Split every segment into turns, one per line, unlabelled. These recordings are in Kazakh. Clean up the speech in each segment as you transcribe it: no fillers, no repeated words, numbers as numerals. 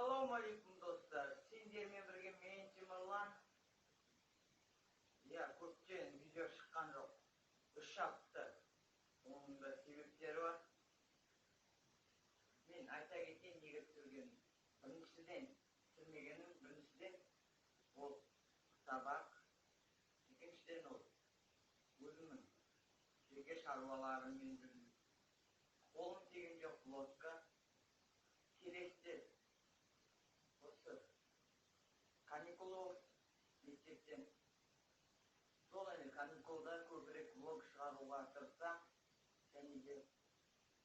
Ассалаумағалейкум, достар! Сендермен бірге мен, Темірлан. Иә, көптен видео шыққан жоқ. 3 апта. Оның да себептері бар. Мен айта кетейін неге түсіргенім. Біріншіден, түсірмегенім, біріншіден, ол сабақ. Екіншіден, ол өзімнің жеке шаруаларыммен жүрдім. Қолым тиген жоқ блогқа. Келесіде осы каникул болды мектептен. Сол енді каникулда көбірек влог шығаруға тырысамын және де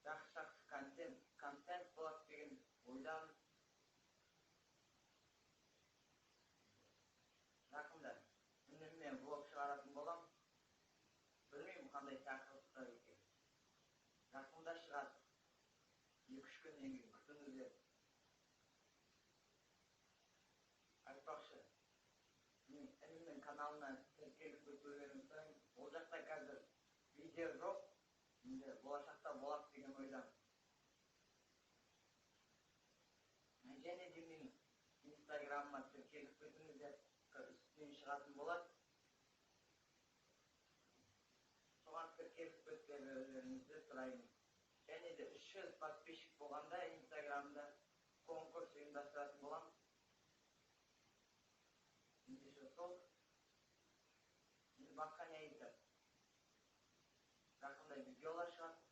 жақсы жақсы контент болады деген ойдамын. Жақында ініммен влог шығаратын боламын. Білмеймін, қандай тақырыпта екен. Жақында шығады. 2-3 күннен кейін, күтіңіздер. Айтпақшы, мен інімнің каналына тіркеліп кетулеріңізді сұраймын. Ол жақта қазір видео жоқ, енді болашақта болады деген ойдамын. Және де менің инстаграмыма тіркеліп кетіңіздер, үстінен шығатын болады. Соған тіркеліп кетулеріңізді сұраймын. Және де 300 подписчик болғанда инстаграмда конкурс ұйымдастыратын боламын. Ендеше сол. Енді басқа не айтады? Жақында видеолар шығады.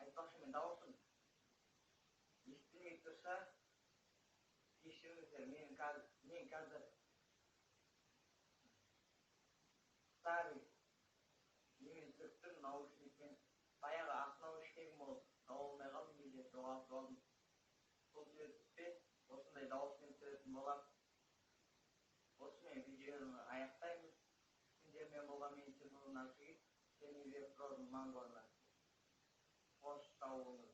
Айтпақшы, мен дауысым естілмей тұрса, кешіріңіздер, мен қазір старый немен түсіріп тұрмын, наушникпен. Баяғы ақ наушнигім ол таба алмай қалдым, үйде жоғалтып алдым. Сол себепті осындай дауыспен түсіретін боламын. Осымен видеоны аяқтаймыз. Сендермен болған мен, Темірлан Ақжігіт, және де Frozen Mango арнасы. Қош, сау болыңыздар.